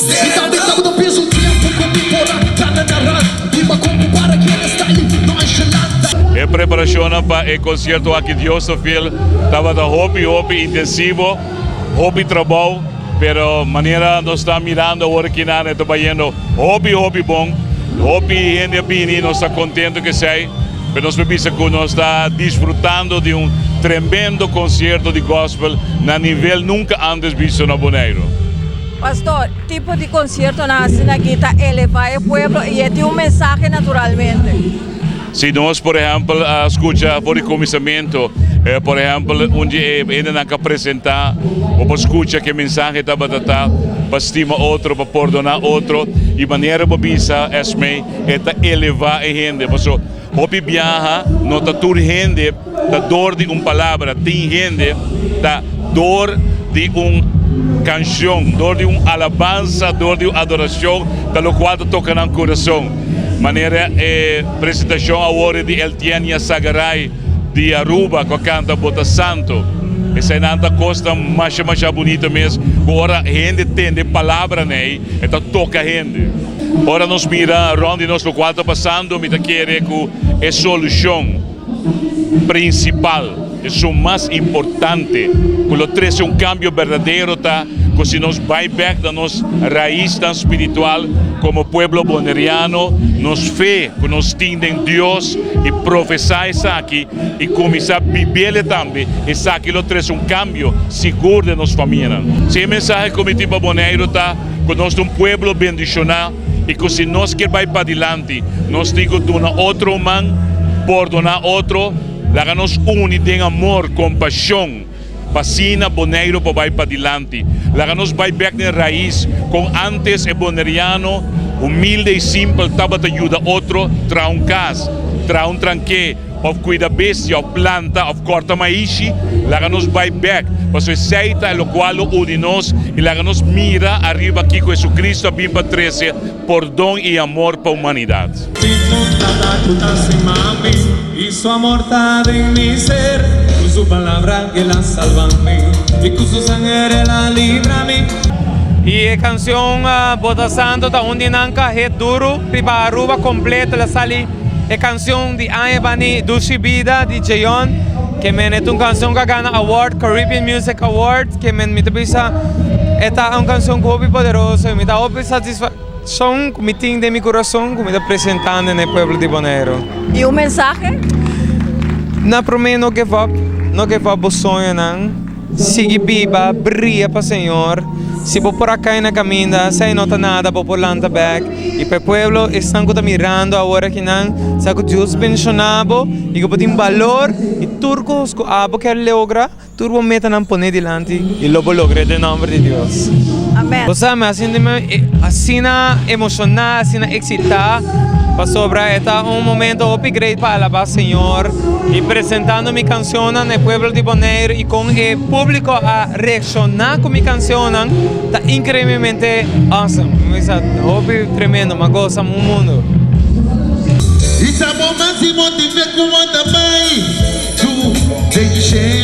Mi tambe tabata pensa un tempu ku mi por a kana na rand Biba komo para kere style nonchalant. E preparashonnan pa e konsierto aki Dios ta Fiel tabata hopi hopi intensivo, hopi trabou, pero manera nos ta mirando awor akinan e ta bayendo hopi hopi bon, hopi hende a bini, nos ta kontento ku esei, pero nos por bisa ku nos ta disfrutando di un tremendo konsierto di gospel na nivel nunka antes bisto na Boneiru. Pastor, tipo di conciertonan asina aki ta eleva e pueblo y e tin un mensahe naturalmente. Si nos por ehempel a scucha for di cuminsamentu, por ehempel un di e hendenan cu a presenta, bo por scucha cu e mensahe tabata ta pa stima otro, pa pordona otro y manera bo bisa Esmee e ta eleva e hende pasobra hopi biaha no ta tur hende ta dor di un palabra, tin hende ta dor di un cancion, dor di un alabansa, dor di un adoracion, ta locual ta toca nan curason. Manera e presentacion awor di Eltienia Sagaray di Aruba cu a canta Bo ta Santo. Eseinan ta cosnan masha masha bunito mes cu ora hende tende palabranan ei e ta toca hende. Ora nos mira rond di nos locual ta pasando mi ta kere cu e solucion prinsipal, esun mas importante ku lo trese un kambio berdadero ta ku si nos bai bèk na nos raisnan spiritual komo pueblo boneriano, nos fe ku nos tin den Dios i profesá esaki i kuminsá bib'el tambe, esaki lo trese un kambio sigur den nos famianan. Si e mensahe ku mi tin pa Boneiru ta ku nos ta un pueblo bendishoná i ku si nos kier bai padilanti, Nos tin ku duna otro un man, pordoná otro, laga nos uni den amor, kompashon, pa asina Boneiru por bai padilanti. Laga nos bai bèk den rais, kon ántes e boneriano humilde i simpel tabata yuda otro traha un kas, traha un tranké, òf kuida bestia, òf planta, òf kòrta maishi. Laga nos bai bèk, pasobra esei ta e lokual lo uni nos i laga nos mira ariba kiko Hesukristu a bin pa trese. Pordon i amor pa humanidat. Tin un tata ku ta stima mi i su amor ta den mi ser. Ku su palabra el a salba mi i ku su sanger el a libra mi. I e kanshon Bo ta Santo ta un di nan ka hit duru riba Aruba kompleto. El a sali e kanshon di aña bani Dushi Bida di Jeon ke men e ta un kanshon ku a gana award Caribbean Music Award ke men mi ta bisa e ta un kanshon ku hopi poderoso i mi ta hopi Satisfakshon ku mi tin den mi kurason ku mi ta presentando na e pueblo di Boneiru. I un mensahe? Na promé no give up, no give up bo soñonan, sigui biba, bria pa Señor. Si bo por a kai na kaminda, esei no ta nada, bo por lanta bèk. I pa e pueblo, esnan ku ta mirando awor akinan, sa ku Dios bendishoná bo i ku bo tin balor i tur kos ku abo kier logra. Tur bo metanan pone dilanti i lo bo logr'é den nòmber di Dios. Amen. Bo sa, mi a sinti mi asina emoshoná, asina eksitá, pasobra e ta un momento hopi great pa alabá Señor i presentando mi kanshonnan na e pueblo di Boneiru i kon e públiko a reakshoná ku mi kanshonnan ta inkreiblemente awesome. Mi sa hopi tremendo, mi a gosa un mundu. I ta bo máksimo di fe ku bo ta bai. Tu den shelu.